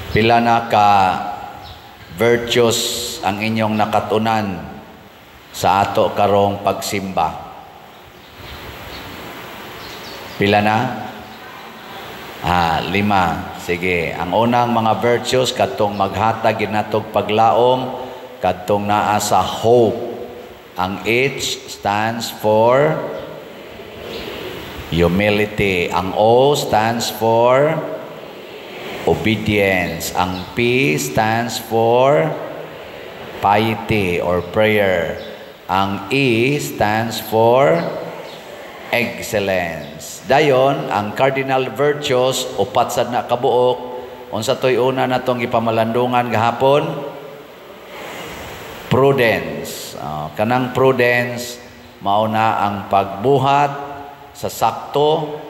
Pila na ka virtues ang inyong nakatunan sa ato karong pagsimba? Pila na? Ah, lima. Sige. Ang unang mga virtues kadtong maghatag gyud natog paglaom, kadtong naa sa hope. Ang H stands for humility. Ang O stands for obedience. Ang P stands for piety or prayer. Ang E stands for excellence. Dayon, ang cardinal virtues, upat sad na kabuok. Unsa to'y una natong gipamalandungan gahapon? Prudence. Kanang prudence, mao na ang pagbuhat sa sakto,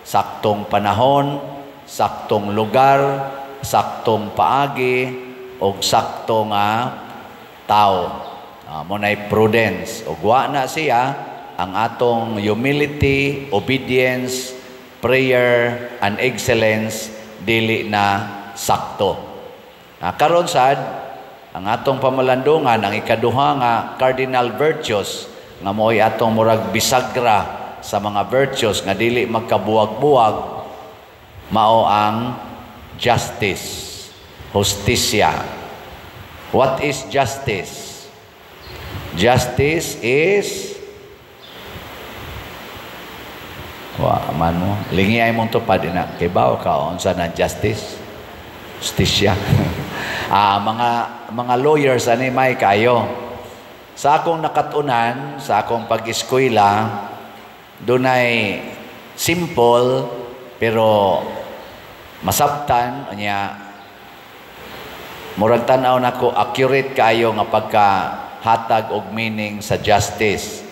saktong panahon, saktong lugar, saktong paagi, og sakto nga tao. Mao na'y prudence. Ug wa na siya ang atong humility, obedience, prayer, and excellence dili na sakto. Karon sad, ang atong pamalandungan, ang ikaduha nga cardinal virtues nga mo'y atong murag bisagra sa mga virtues nga dili magkabuwag-buwag, mao ang justice, hustisya. What is justice? Justice is, wa man mo lingi ay mong tupad na kibaw ka unsa na justice, hustisya. Mga lawyers ani may kayo. Sa akong nakatunan sa akong pag-eskwela, dunay simple pero masabtan unya murag tan-aw nako accurate kaayo nga pagkahatag og meaning sa justice.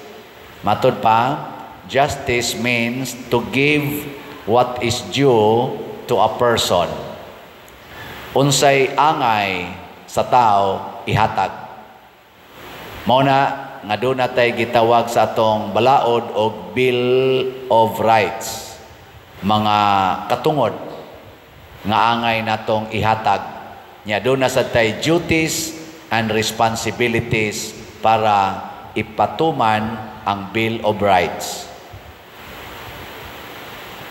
Matud pa, justice means to give what is due to a person. Unsay angay sa tao, ihatag. Mao na nga doon natay gitawag sa atong balaod og Bill of Rights. Mga katungod nga angay natong ihatag. Nya doon na sad tay duties and responsibilities para ipatuman ang Bill of Rights.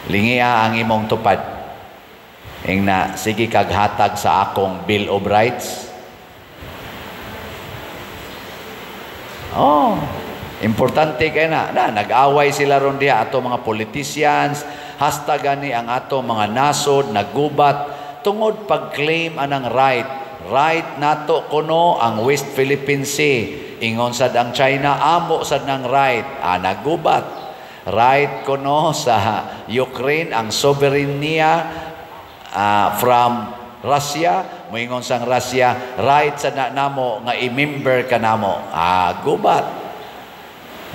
Lingia ang imong tupad. Ingna, sige kag hatag sa akong Bill of Rights. Oh, importante kay na. Na nag-away sila ron diha ato mga politicians, hasta gani ang ato mga nasod naggubat tungod pag-claim anang right. Right nato kuno ang West Philippine Sea. Ingon sad ang China, amo sad nang right. Ah, naggubat. Right kuno sa Ukraine ang sovereign niya from Russia, moingon sang Russia, right sa na namo nga i-member ka namo. Ah, gubat.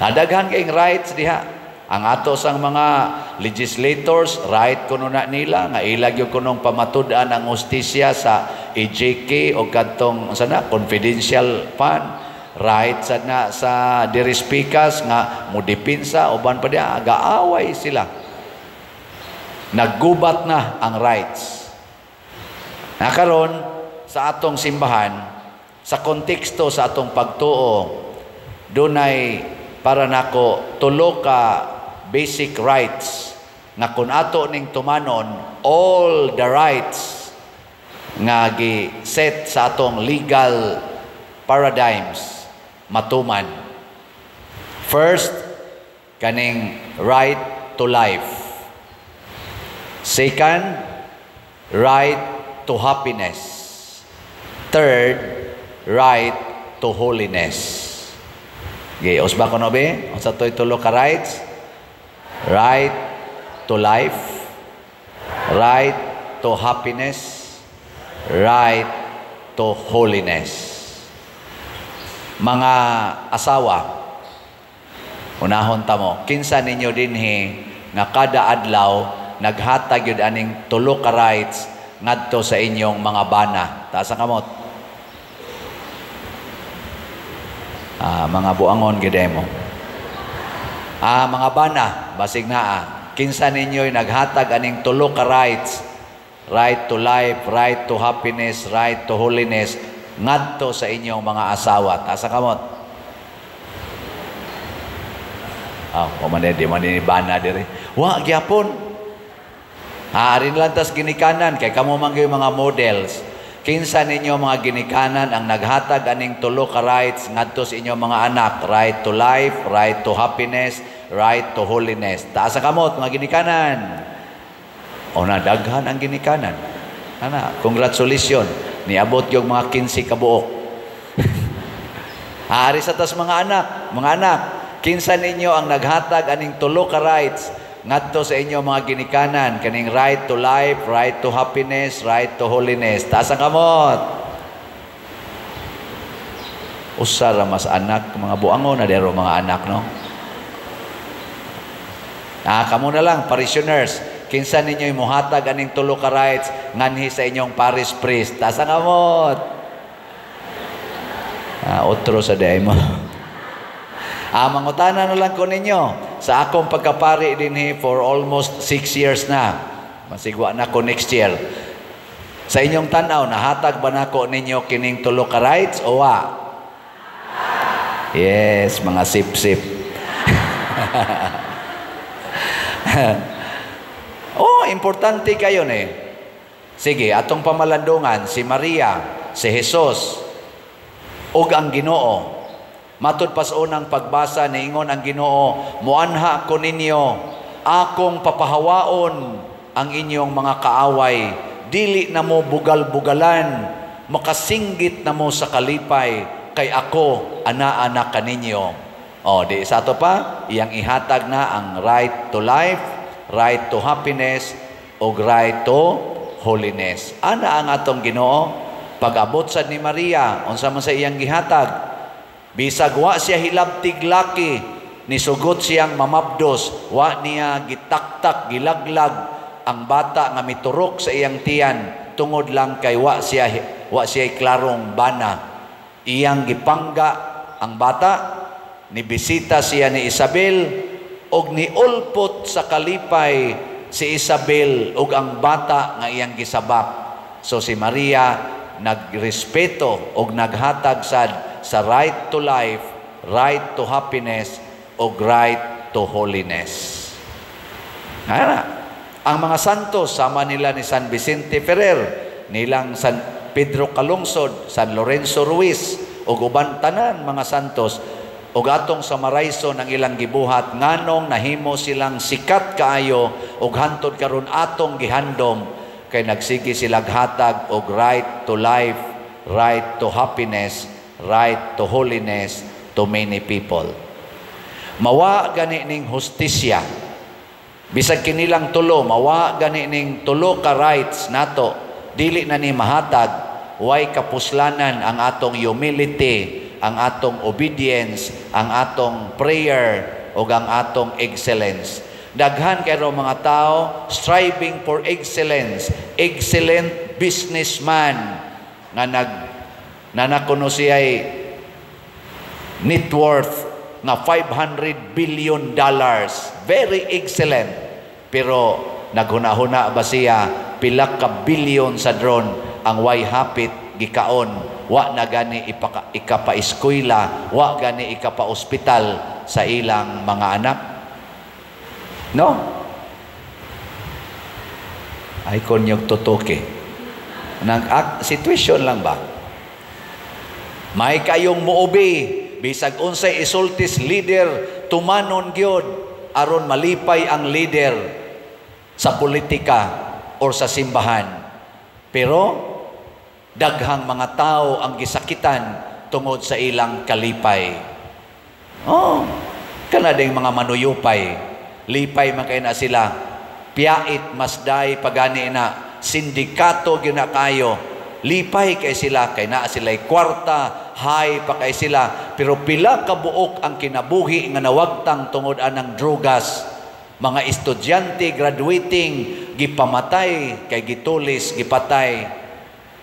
Nadaghan kayong rights diha. Ang ato sang mga legislators, right kuno na nila nga ila gyud kunong pamatud-an ang hustisya sa EJK o kadtong unsa na confidential fund. Right sad na sa diri speakers nga modepinsa uban pa diha, gaaway sila. Naggubat na ang rights. Nakaron sa atong simbahan, sa konteksto sa atong pagtuo, dunay para nako tulo ka basic rights nga kun ato ning tumanon, all the rights nga gi-set sa atong legal paradigms matuman. First, kaning right to life. Second, right to happiness. Third, right to holiness. Okay, usba ko no be? Unsa to'y tulo ka rights? Right to life, right to happiness, right to holiness. Mga asawa, unahon ta mo, kinsa ninyo dinhi nga kada adlaw naghatag yun aning tulo ka rights ngadto sa inyong mga bana? Taas ang kamot. Mga buangon gid mo. Mga bana, basig naa. Kinsa ninyo'y naghatag aning tulo ka rights right to life, right to happiness, right to holiness ngadto sa inyong mga asawa? Taas ang kamot. Ah, oh, man di man ni bana diri. Wa gyapon. Aarin lang tas ginikanan kay kamo man gyud mga models. Kinsa ninyo mga ginikanan ang naghatag aning tulo ka rights ngadto sa inyong mga anak? Right to life, right to happiness, right to holiness. Taas ang kamot, mga ginikanan. O na, daghan ang ginikanan. Ana, congratulations. Niabot yung mga 15 kabuok. Ari sa tas mga anak, mga anak, kinsa ninyo ang naghatag aning tulo ka rights ngadto sa inyo mga ginikanan, kaning right to life, right to happiness, right to holiness? Taas ang kamot. Usa ra mas anak, mga buango na dero mga anak, no? Ah, kamo na lang, parishioners. Kinsa ninyo muhatag aning tulo ka rights nganhi sa inyong parish priest? Taas ang kamot. Ah, otro sa day mo. Ah, mangutana na lang ko ninyo. Sa akong pagkapari dinhi for almost 6 years na. Masigwa na ko next year. Sa inyong tanaw, nahatag ba nako ninyo kining tulo ka rights o wa? Yes, mga sip-sip. Oh, importante kayo ni. Sige, atong pamalandungan, si Maria, si Jesus, ug ang Ginoo. Matud pa sa unang pagbasa, niingon ang Ginoo, "Muanha ko ninyo, akong papahawaon ang inyong mga kaaway, dili na mo bugal-bugalan, makasinggit na mo sa kalipay, kay ako anaa na kaninyo." O, di sa ato pa, iyang ihatag na ang right to life, right to happiness, ug right to holiness. Ana ang atong Ginoo. Pag-abot sad ni Maria, unsa man sa iyang gihatag? Bisag wa siya hilabtig laki, nisugot siyang mamabdos, wa niya gitaktak, gilaglag ang bata nga miturok sa iyang tiyan tungod lang kay wa siya klarong bana. Iyang gipangga ang bata, nibisita siya ni Isabel og niulpot sa kalipay si Isabel ug ang bata nga iyang gisabak. So si Maria nagrespeto og naghatag sad sa right to life, right to happiness, ug right to holiness. Ana, ang mga santos sama nila ni San Vicente Ferrer, nilang San Pedro Calungsod, San Lorenzo Ruiz, ug uban tanan mga santos, ug atong samarayson ang ilang gibuhat, nganong nahimo silang sikat kaayo ug hantod karon atong gihandom, kay nagsige sila hatag og right to life, right to happiness, right to holiness to many people. Mawa gani ning hustisya. Bisag kinilang tulo, mawa gani ning tulo ka rights nato, dili na ni mahatag, way kapuslanan ang atong humility, ang atong obedience, ang atong prayer, ug ang atong excellence. Daghan kayo mga tao striving for excellence, excellent businessman nga nag na nakuno siya'y net worth nga $500 billion. Very excellent. Pero naghuna-huna ba siya pila ka billion sa drone ang way hapit gikaon, wa na gani ikapa-eskwela, wa gani ikapa-ospital sa ilang mga anak? No? Ay konyog tutuki. Nang situation lang ba? May kayong muubi, bisag unsay isultis leader, tumanon gyud aron malipay ang leader sa politika or sa simbahan. Pero daghang mga tao ang gisakitan tungod sa ilang kalipay. Oh, kana ding mga manuyupay. Lipay man kay na sila. Piyait mas day pagani na sindikato gyud kayo. Lipay kay sila kay naa sila'y kwarta, high pa kay sila, pero pila ka buok ang kinabuhi nga nawagtang tungod anang drogas. Mga estudyante graduating gipamatay kay gitulis, gipatay.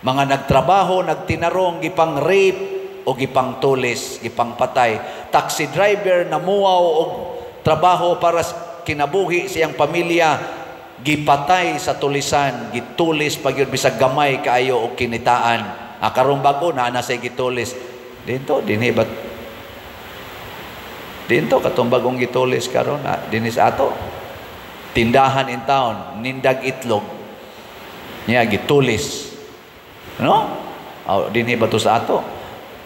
Mga nagtrabaho, nagtinarong, gipang rape o gipang tulis, gipang patay. Taxi driver namuaw og trabaho para kinabuhi siyang pamilya. Gipatay sa tulisan, gitulis pag yun bisag gamay kaayo og kinitaan. Ah, karon bago naa na say gitulis. Dinto dinhi bat dinto katong bagong gitulis karon na dinhi sa ato. Tindahan in town, nindag itlog. Niya gitulis. No? Aw, dinhi ba to sa ato?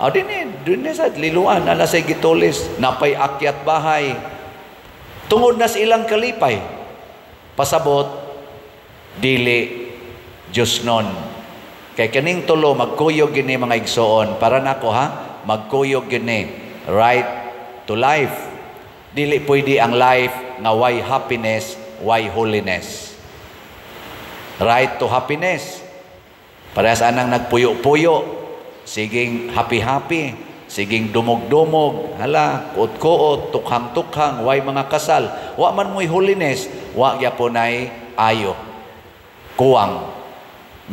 Aw, dinhi, dinhi sa Liloan ana say gitulis, napay akyat bahay. Tungod na sa ilang kalipay. Pasabot, dili Diyos nun. Kay kaning tulo magkuyog gini, mga igsoon. Para nako ha, magkuyog gini. Right to life. Dili pwede ang life nga way happiness, way holiness. Right to happiness. Parehas anang nagpuyo-puyo, siging happy-happy, siging dumog-dumog, hala, kuot-kuot, tukhang-tukhang, way mga kasal. Wa man mo'y holiness, wa gyapon ay ayo. Kuwang.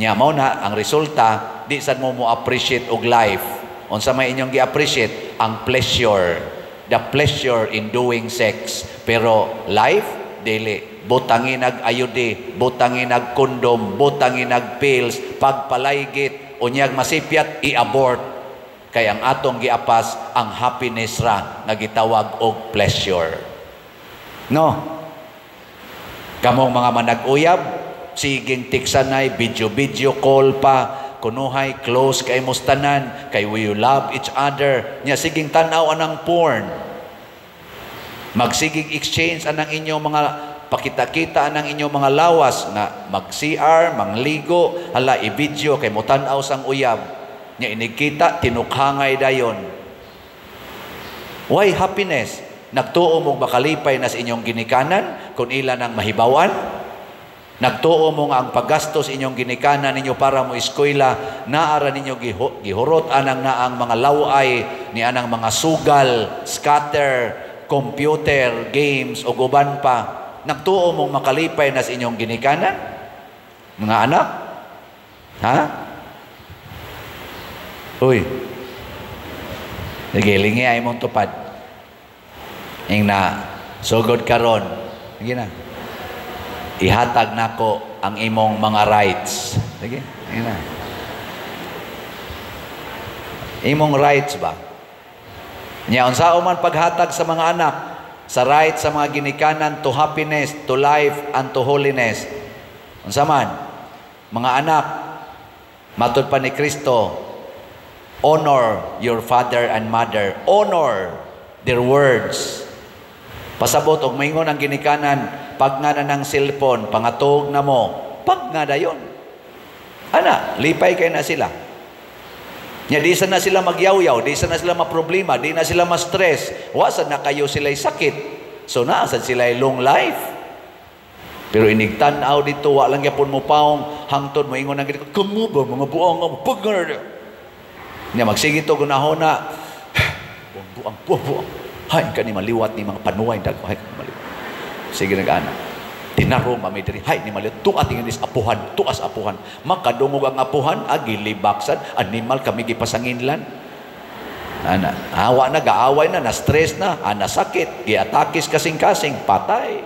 Nya mao na ang resulta, di sad mo mo appreciate og life. Unsa may inyong gi-appreciate? Ang pleasure. The pleasure in doing sex. Pero life, dili. Butangin ag IUD, butangin ag condom, butangin ag pills, pagpalaygit, unyag masipyat, i-abort. Kay ang atong giapas, ang happiness ra nga gitawag og pleasure. No? Kamong mga manag-uyab, siging tiksanay, video-video call pa, kunuhay, close kay mustanan, kay we love each other, nya siging tanaw anang porn. Magsigig exchange anang inyong mga pakita-kita anang inyong mga lawas nga mag-CR, mangligo, hala, i-video kay motan-aw sang uyab. Nya inigkita, tinukhangay dayon. Why happiness? Nagtuo mo makalipay na sa inyong ginikanan kung ila nang mahibawan? Nagtuo mo nga ang paggastos inyong ginikanan ninyo para mo eskwela, naara ninyo gihurot anang naang mga laway ni anang mga sugal, scatter, computer, games o uban pa. Nagtuo mong makalipay na sa inyong ginikanan? Mga anak? Ha? Uy. Sige, lingi ay mong tupad. Ing na, sugod karon. Sige na. Ihatag nako ang imong mga rights. Sige, sige na. Imong rights ba? Nya unsa man paghatag sa mga anak sa right sa mga ginikanan to happiness, to life, and to holiness? Unsa man? Mga anak, matud pa ni Kristo, honor your father and mother. Honor their words. Pasabot og maingon ang ginikanan, pag nga na ng cellphone, pangatog na mo, pag nga dayon. Ana, lipay kay na sila. Nya di sa na sila magyawyaw, di sa na sila maproblema, di na sila ma-stress. Wa sa na kayo sila'y sakit. So naa sad sila long life. Pero inigtan-aw dito, wa lang gyapon mo paong hangtod mo ingon ang ginikanan, "Kamo ba mga buang nga pag nga." Nya magsige to gunahona, buang buang buang buang. Hay kani maliwat ni mga panuway dag, hay kani maliwat. Sige nag-ana. Tinarong mami diri, hay ni maliwat tuat tingin is apuhan, tuas apuhan. Makadungog ang apuhan, agi libaksan, animal kami gipasanginlan. Ana, awa na gaaway na, na stress na, ana sakit, giatakis kasing-kasing, patay.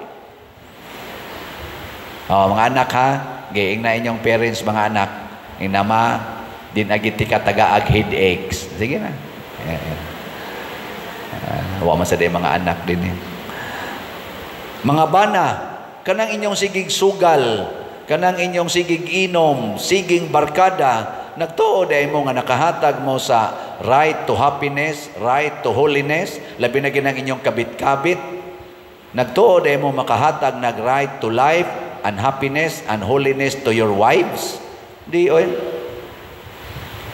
Oh, mga anak ha, giing na inyong parents, mga anak. Inama, din agiti ka tagaag headaches. Sige na. Yeah. Wa man sa di mga anak din eh. Mga bana, kanang inyong sigig sugal, kanang inyong sigig inom, siging barkada, nagtuo dahil mo nga nakahatag mo sa right to happiness, right to holiness, labi na ginang inyong kabit-kabit, nagtuo dahil mo makahatag nag right to life and happiness and holiness to your wives? Di, oy.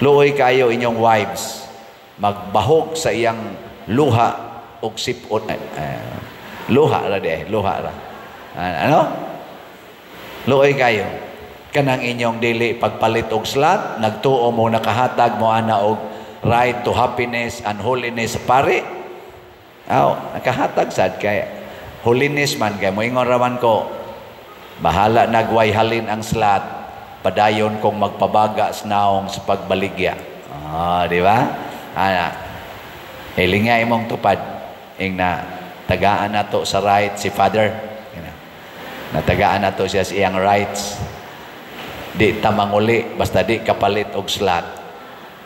Luoy kayo inyong wives. Magbahog sa iyang luha og sipon. Luha ra di, luha ra. Ano? Luoy kayo. Kanang inyong dili pagpalit og slut, nagtuo mo nakahatag mo ana og right to happiness and holiness sa pare. Aw, nakahatag sad kay holiness man kay moingon ra man ko, bahala nagway halin ang slut, padayon kong magpabaga sa naong sa pagbaligya. Ah, di ba? Ana. Hilinga imong tupad ing na tagaan nato sa right si Father. Ina. Natagaan nato siya sa iyang rights. Di ta manguli basta di kapalit og slot.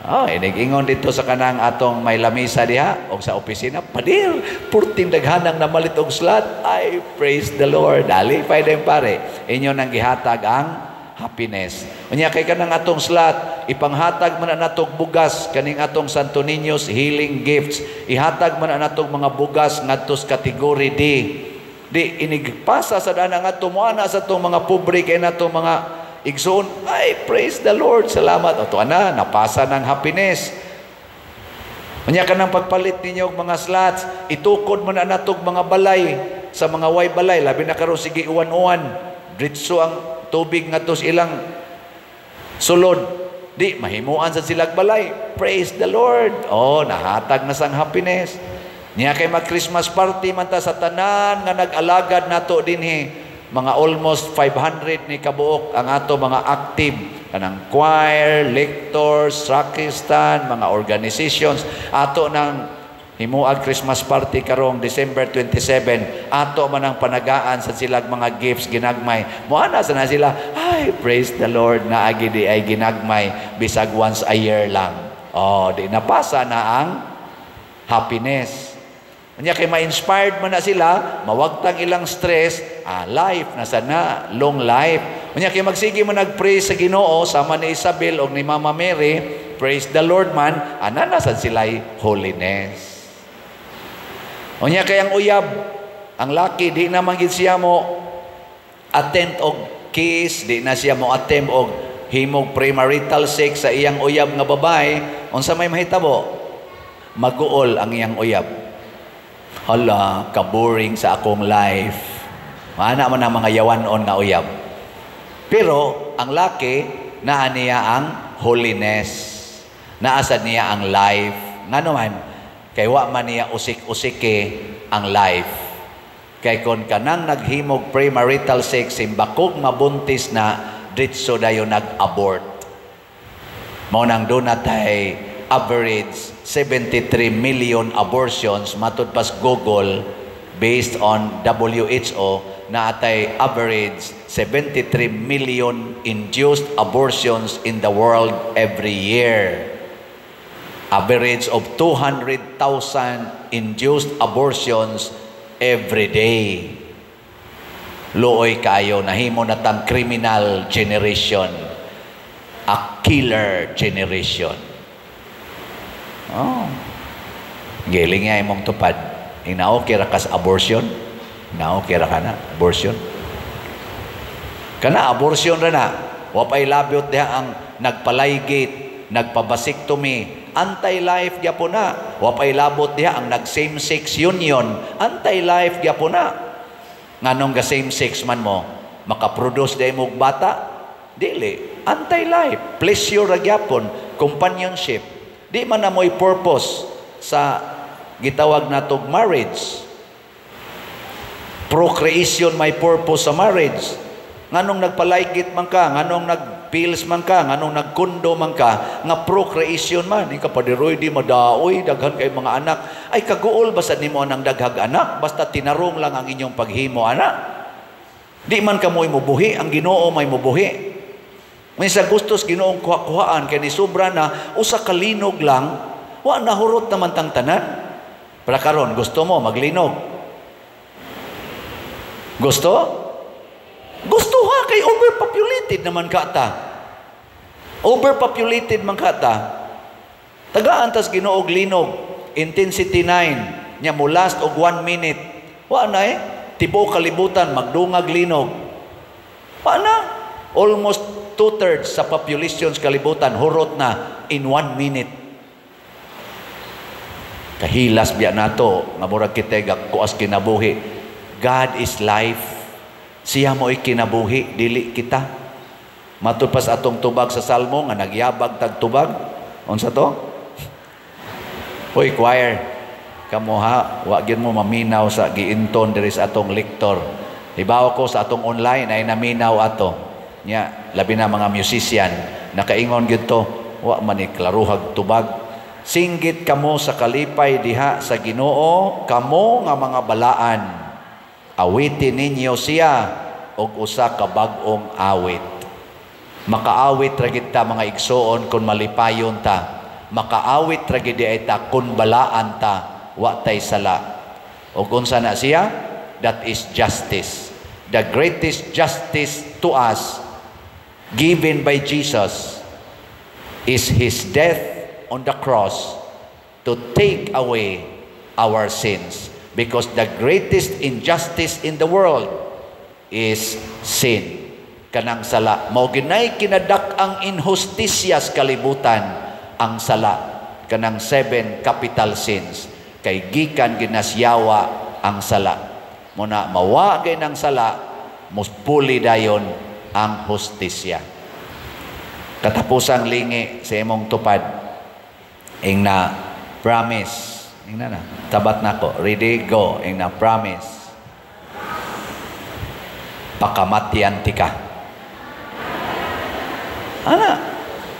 Oh, inig-ingon dito sa kanang atong may lamisa diha og sa opisina, "Padir, purting daghanang namalit og slot." Ay, praise the Lord. Dali pa din, pare. Inyo nang gihatag ang happiness. Unya kay kanang atong slot, ipanghatag man na natog bugas kaning atong Santo Niño's Healing Gifts. Ihatag man na natog mga bugas ngadto sa category D. Di inigpasa sa dana ngadto mo ana sa atong mga pobre kay nato mga igsoon. Ay, praise the Lord. Salamat. O, na, napasa ng happiness. Unya ka nang pagpalit ninyo og mga slots, itukod mo na natog mga balay sa mga way balay, labi na karon sige uwan-uwan. Dritso ang tubig ngadto sa ilang sulod. Di mahimuan sa silag balay. Praise the Lord. Oh, nahatag na sang happiness. Niya kay mag Christmas party man ta sa tanan nga nag-alagad nato dinhi, mga almost 500 ni kabuok ang ato mga active kanang choir, lectors, sacristan, mga organizations. Ato nang himuag Christmas party karong December 27. Ato man ang panagaan sa silag mga gifts ginagmay. Moana sa na sila, "Ay, praise the Lord, naagi di ay ginagmay bisag once a year lang." Oh, di napasa na ang happiness. Unya kay ma-inspired man na sila, mawagtang ilang stress, life na sana, long life. Unya kay magsige mo nag-praise sa Ginoo sama ni Isabel og ni Mama Mary, praise the Lord man, ana na sad sila'y holiness. Unya kay ang uyab, ang laki di na man gid siya mo attempt og kiss, di na siya mo attempt og himog premarital sex sa iyang uyab nga babae, unsa may mahitabo? Maguol ang iyang uyab. "Hala, ka-boring sa akong life." Maana man ang mga yawanon nga uyab. Pero ang laki, naa niya ang holiness. Naasad niya ang life. Ngano man, kay wa man niya usik-usike ang life. Kay kon kanang naghimog premarital sex, simbakog mabuntis na, ditso dayon nag-abort. Mao nang duna tay average 73 million abortions matud pas Google, based on WHO, na atay average 73 million induced abortions in the world every year. Average of 200,000 induced abortions every day. Luoy kayo, nahimo na tang criminal generation. A killer generation. Oh. Giling nga imong tupad. Ina-okay ra kas abortion? Ina-okay ra ka na abortion? Kana abortion ra na. Wa pay labyot diha ang nagpalaygate, nagpa-vasectomy, anti-life gyapon na. Wa pay labot diha ang nag same-sex union, anti-life gyapon na. Nganong ga same-sex man mo, makaproduce diay mo og bata? Dili. Anti-life, pleasure ra gyapon, companionship. Di man na mo'y purpose sa gitawag natog marriage. Procreation may purpose sa marriage. Nganong nagpalaygit man ka, nganong nagpills man ka, nganong nagkundo man ka, nga procreation man. Ika padiroy di madaoy, daghan kay mga anak. Ay, kaguol basta nimo ang daghag anak, basta tinarong lang ang inyong paghimo anak. Di man kamoy mubuhi, ang Ginoo may mubuhi. May sa gustos Ginoong kuha-kuhaan kay ni sobra na usa ka linog lang, wa nahurot naman tang tanan. Para karon gusto mo maglinog? Gusto? Gusto ha, kay overpopulated naman ka ta. Overpopulated man ka ta. Tagaan tas Ginoog linog, intensity 9, nya mo last og 1 minute. Wa na eh, tibuok kalibutan magdungag linog. Wa na. Almost 2/3 sa population sa kalibutan hurot na in 1 minute. Kahilas biya nato nga murag kita kuas kinabuhi. God is life. Siya mo'y kinabuhi, dili kita. Matud pas atong tubag sa Salmo nga nagyabag tag tubag. Unsa to? Hoy choir, kamo ha, wa gyud mo maminaw sa giinton diri sa atong lektor. Hibaw ko sa atong online ay naminaw ato. Nya, labi na mga musician, nakaingon gyud to, wa man ni klaruhag tubag. Singgit kamo sa kalipay diha sa Ginoo, kamo nga mga balaan. Awitin ninyo siya. og usa ka bag-ong awit. Makaawit ra gid ta, mga igsoon, kung malipayon ta. Makaawit ra gid ay ta kung balaan ta, wa tay sala. O unsa na siya? That is justice. The greatest justice to us given by Jesus is His death on the cross to take away our sins. Because the greatest injustice in the world is sin. Kanang sala. Mao ginay kinadak-ang inhustisya sa kalibutan ang sala. Kanang seven capital sins. Kay gikan ginasyawa ang sala. Muna mawa gay ng sala, muspuli dayon ang hustisya. Katapusang lingi sa imong tupad. Ingna, "Promise." Ingna na. Tabat nako. Ready, go. Ingna, "Promise." Pakamatyan tika. Ana.